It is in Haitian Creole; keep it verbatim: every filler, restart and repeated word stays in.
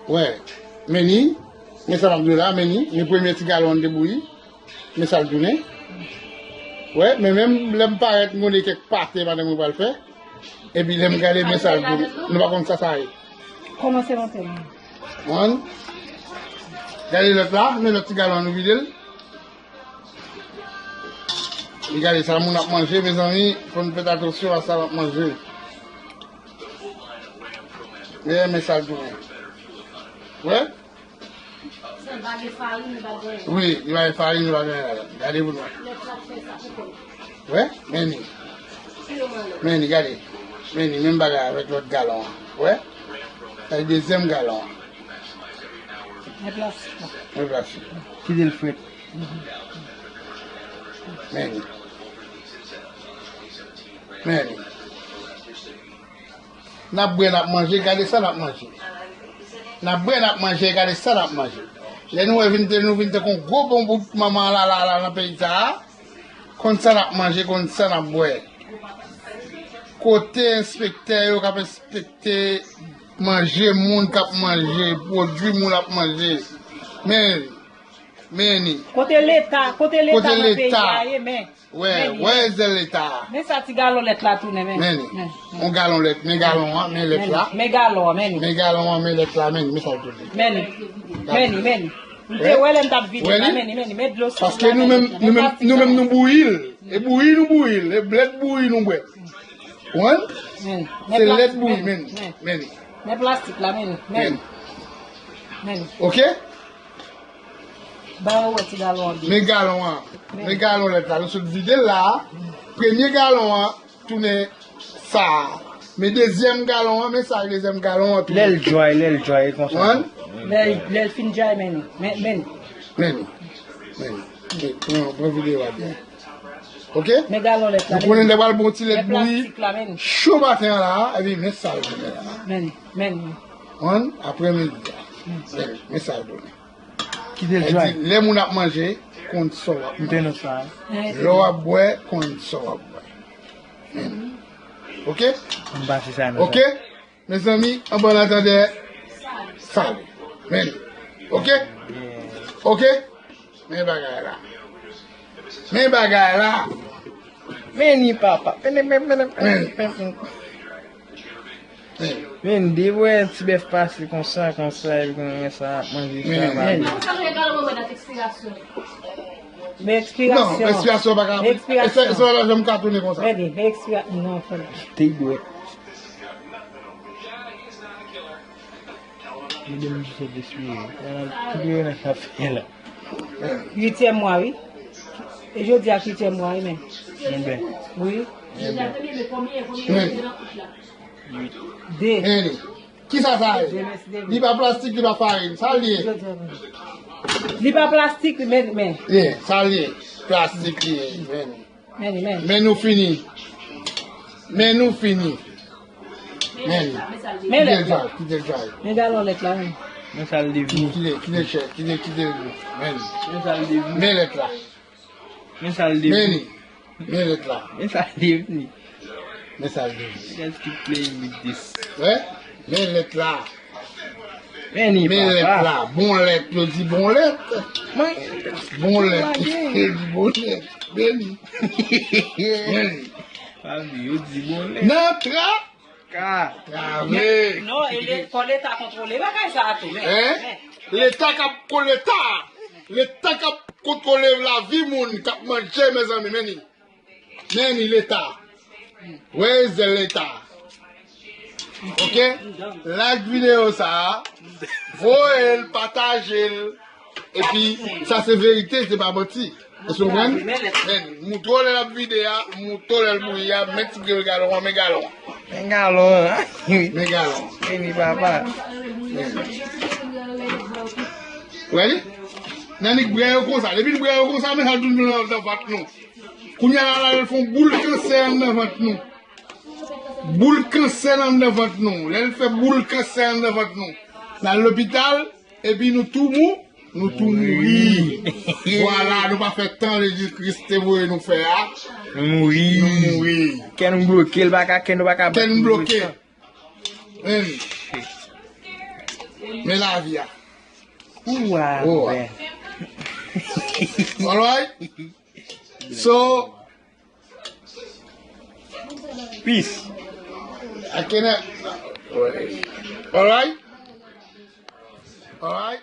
Wè, men ni, men sa m ap di w la, men ni, men premye ti galon an te bouyi, men sa l tounen. Wè, men menm lè m parèt, m konnen kèk pate pandan mwen pral fè. Epi lè m gade, men sa l tounen. Nou pa konn sa sa ye. Kòmanse monte l. Wan. Gade lòt la, men lòt ti galon an nou vide l. Li gade sa moun ap manje, mezanmi, fò n fè atansyon a sa n ap manje. Men, men sa l tounen. Wè? Wi, li pa gen farin, li pa gen anyen ladan. Gade pou nou. Wè? Men ni. Men ni, gade. Men ni, menm bagay avèk lòt galon an. Wè? Sa se dezyèm galon an. Men plastik la. Men plastik la. Kite l frèt. Men ni. Men ni. N ap bwè, n ap manje, gade sa n ap manje. N ap bwè, n ap manje, gade sa n ap manje. Lè nou wè vin te, nou vin te kon gwo bonbon manman lala la nan peyi sa a, konn sa n ap manje, konn sa n ap bwè. Kote enspektè yo k ap enspekte manje moun k ap manje, pwodui moun ap manje. Men, men ni. Kote Leta, kote Leta nan peyi a ye, men. Wè, wè zèl Leta a. Men sa ti galon lèt la tounen, men. Men ni. On galon lèt, men galon an, men lèt la. Men galon an, men ni. Men galon an, men lèt la, men ni, men sa l tounen. Men ni. Men ni, men ni. M te wè lè m t ap vide la, men ni, men ni, men dlo sa. Paske nou menm, nou menm, nou menm nou bouyi l. E bouyi nou bouyi l, e lèt bouyi nou bwè. Wan? Se lèt bouyi, men ni, men ni. Men plastik la, men ni, men ni. Men ni. Oke? Ba yo wè ti galon an byen. Men galon an. Men galon lèt la. Nou sot vide l la. Premye galon an tounen sa a. Men dezyèm galon an, men sa dezyèm galon an tounen. Lè l dry, lè l dry, e konsa. Lè, lè l fin dry, men ni. Men, men. Men ni. Men ni. Pran, pran videyo a byen. Oke? Men galon lèt la. Ou konnen lè pral bon ti lèt bouyi. Cho maten an la, epi men sa l tounen la. Men ni. Men ni. Aprè midi a. Men, men sa l tounen. Kite l dry. Lè moun ap manje, konn sa w ap manje. Lè w ap bwè, konn sa w ap bwè. Oke? Oke? Mezanmi, anba n atandè, sale. Men. Oke? Oke? Men bagay la. Men bagay la. Men ni papa. Men, men, men, men, men. Men, depi w wè yon ti bèf pase konsa, konsa, epi kounye a sa ap manje sa, bagay. Men ekspirasyon. Non, ekspirasyon pa ka. Men ekspirasyon. E se, se pa janm ka tounen konsa. Men, men ekspira-, non, fè l. Te dwèt. Medam di se despere. Ki dwe nan sa fè la? Uityèm mwa, wi. E jodi a uityèm mwa, wi, men. Enben. Wi. Enben. De. Men li. Kisa sa ye? Li pa plastik, li pa farin. Sa l ye? Li pa plastik, men, men. Ye, sa l ye? Plastik li ye, men. Men li, men. Men nou fini. Men nou fini. Men li. Men lèt la. Kite l dry, kite l dry. Men galon lèt la, men. Men sa l devni. Kite, kite chè, kite, kite, men li. Men sa l devni. Men lèt la. Men sa l devni. Men li. Men lèt la. Men sa l devni. Men sa l devni. Just keep playing with this. Wè? Men lèt la. Men ni, men lèt papa. La. Bon lèt, yo di bon lèt. Mwen. Bon lèt. Yo di bon lèt. Men li. Men li. Papi, yo di bon lèt. Nan tra. Ka. Trave. Non, e le-, fò Leta kontwole bagay sa a tou, men. Hein? Men. Leta k ap kon Leta. Leta k ap kontwole lavi moun k ap manje, mezanmi, men ni. Men ni Leta. Wè zèl Leta. Oke? Like videyo sa a. Voye l, pataje l. Epi, sa se verite, se pa manti. Èske w konprann? Men, moutre w lè l ap vide a, moutre w lè l bouyi a, men ti galon an, men galon an. Men galon an. Men galon an. Epi papa. Men. Wè li? Nan li bwè yo konsa. Depi li bwè yo konsa, men sa l tounen nan, nan vant nou. Kounye a la, la, l fè yon boul kansè anndan vant nou. Boul kansè nan anndan vant nou. Lè l fè boul kansè anndan vant nou. N al lopital, epi nou tou mou, nou tou mouri. Vwala, nou pa fè tan Jezi Kris te voye nou fè a. Nou mouri. Nou mouri. Kè nou bloke, l pa ka, kè nou pa ka bat. Kè nou bloke. Men. Men lavi a. Ou a Oh. Vè. Alright? So, Peace. I cannot. Alright? Alright?